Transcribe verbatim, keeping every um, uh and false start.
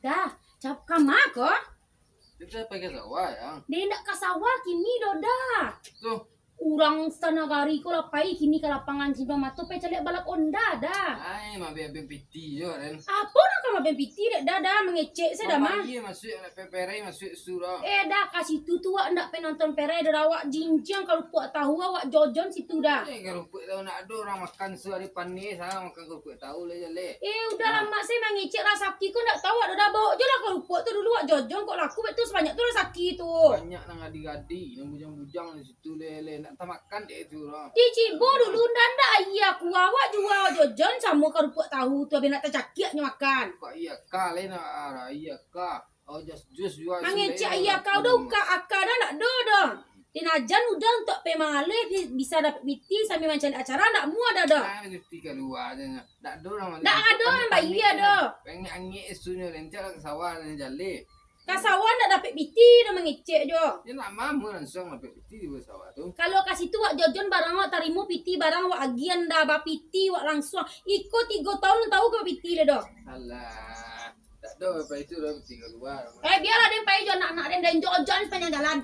Dah, cap kama ko? Kita pai ka sawah, Yang. Deh, ndak ka sawah kini doh, dah. Tuh. Urang sanagari ko lah pai kini ka lapangan Simpang Mato, pai caliak balap onda, dah. Ai, mabiang-biang piti jo, Den. Apo nak ka mabiang piti, dek, dah, dah, mangecek se dah mah. Iya, masuak, nak pe-, perai masuak situ, dah. Eh, dah, ka situ tu wak ndak pai nonton perai, dah, dah, wak jinjiang karupuak tahu, wak jojon situ, dah. Eh, karupuak tahu nak ado urang makan sahari panih, ha, makan karupuak tahu lah, jaleh. Eh, udah lah, Mak, se mangecek rasaki ko ndak tahu, ado dah, baok jo lah karupuak tu dulu, wak jojon, kok laku bek tu, sabanyak tu rasaki tu. Banyak nan gadi-gadi, nan bujang-bujang di situ, leh, leh, ndak tamakan dek tu lah. Di Cibo dulu ndak, ndak, iya, kuah wak jua, wak jojon, samo karupuak tahu tu, abih ndak tacakiak nyo makan. Kok iya ka, leh, nak, ah, iya ka. Oh, jos-jos jua. Mangecek sudah, iya ka, udah ukak aka dah, ndak do doh. Tinajan udah untuak pai mangaleh, bi-, bisa dapek piti sambil mancaliak acara, ndak muah dah doh. Ah, piti kalua je, ndak do urang. Ndak ado urang bayia doh. Pengek-angek isunyo, lencak lah ka sawah, lencak jaleh. Ka sawah ndak dapek piti doh, mangecek jo. Ya, ndak mamu langsuang dapek piti di sawah tu. Kalau ka situ wak jojon barang wak tarimo, piti barang wak agian dah, bapiti wak langsuang. Iko tigo taun tahu ka bapiti le doh. Alah. Tak ada apa itu dah, tinggal luar. Eh, biarlah den pai jo anak-anak den, den jojon sapanjang jalan.